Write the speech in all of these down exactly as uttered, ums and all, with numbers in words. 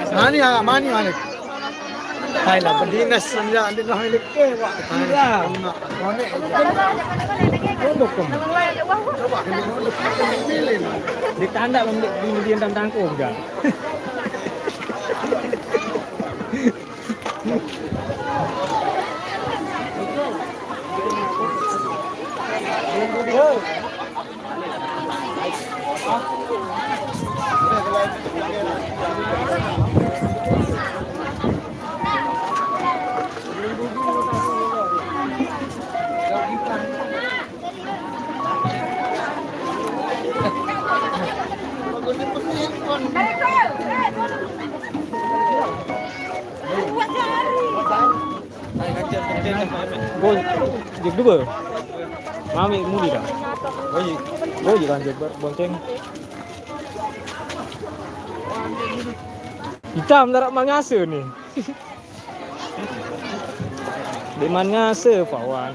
Mani ah, mani mani. Hai lah, berdinas saja di noh ini ke, Wak. Iya. Konek. Produk kamu. Coba kena produk. Pilih. Ditanda membeli, membeli tentang kau enggak? Gol, jek dua. Mami muli dah. Gol, gol je kan jek bonceng. Hitam tarak mangasa ni. Di mangasa pawan.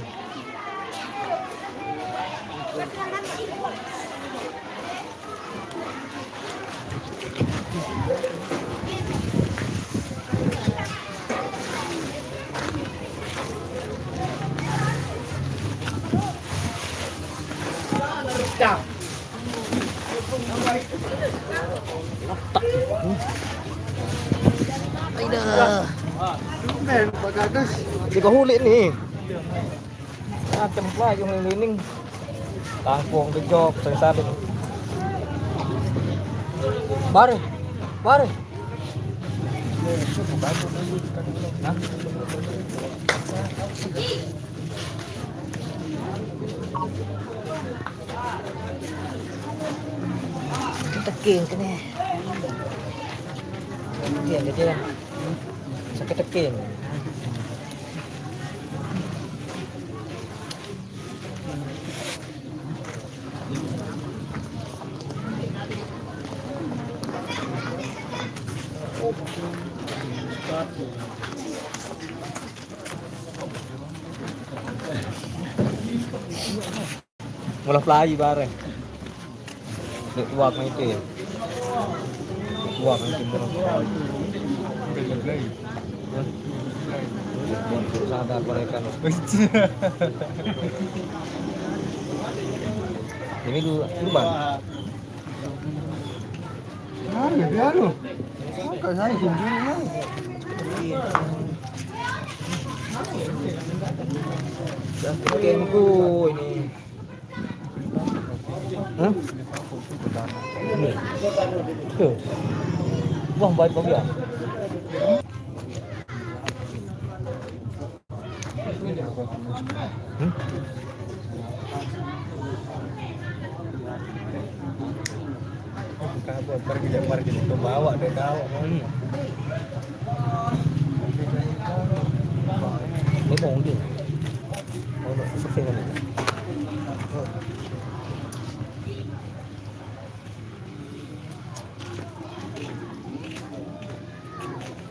Aida. Dia kau hulik ni. Macam pula yang lining. Tangkung kejok, sering saling. Bar. Bar. Hah? Tekin kena. Tekin, tekin. Sakit tekin. Mula pelai bareng. Dek tuak main tu. Dek tuak main tu. Sadar mereka. Ini dulu kurban. Anu, anu. Angkat saya sendiri, anu. Dah pakai muka ini. Hah? Ni. Tu. Buang baik bagi ah. Hmm? Kabur, pergi, pergi, tu bawa dia kau. Hmm. Dia mau dia. Oh, bersih kan?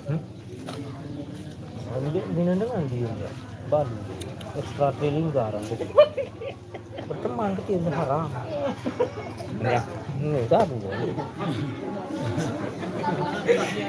Hmm? Ambil minum dengan dia. Baru dia. Extra trailing garang. Berteman kecil haram. Ya. Ini dah dulu.